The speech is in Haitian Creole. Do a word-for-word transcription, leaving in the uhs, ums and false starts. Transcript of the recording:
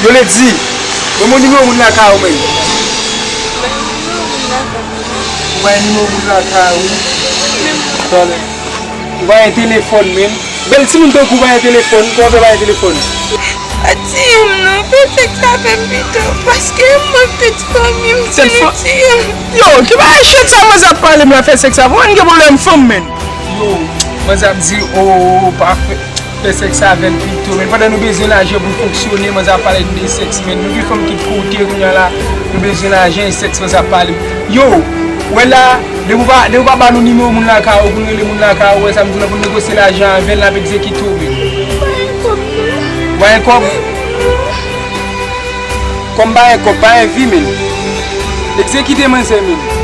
Yo le di, ban m nimewo moun lakay ou menm. Ou pa gen nimewo moun lakay ou? Talè. Ou pa gen telefòn menm. Bèl timoun tankou w pa gen telefòn, kòman w fè pa gen telefòn? Pa tiye m non, fè sèks avè m pito, paske m manke ti fanmi m, si nou tiye m. Yo, ki bagay shit sa manzè ap pale m la, fè sèks avè m, mwen gen pwoblèm fanm menm. Yo, manzè ap di, o, o, o, pa fè, fè sèks avè l pito, men pandan nou bezwen lajan pou fonksyone, manzè ap pale de sèks, men nou gen fanm tout kote kounye a la, nou bezwen lajan, e sèks manzè ap pale. Yo, wè la, depi w pa, depi w pa ba nou nimewo moun lakay ou, pou n rele moun lakay ou, wè sa m di w la, pou n negosye lajan avè l, n ap egzekite w, men. Pa gen kòb non. Pa gen kòb? Kòm pa gen kòb, pa gen vi, men. Egzekite manzè, men.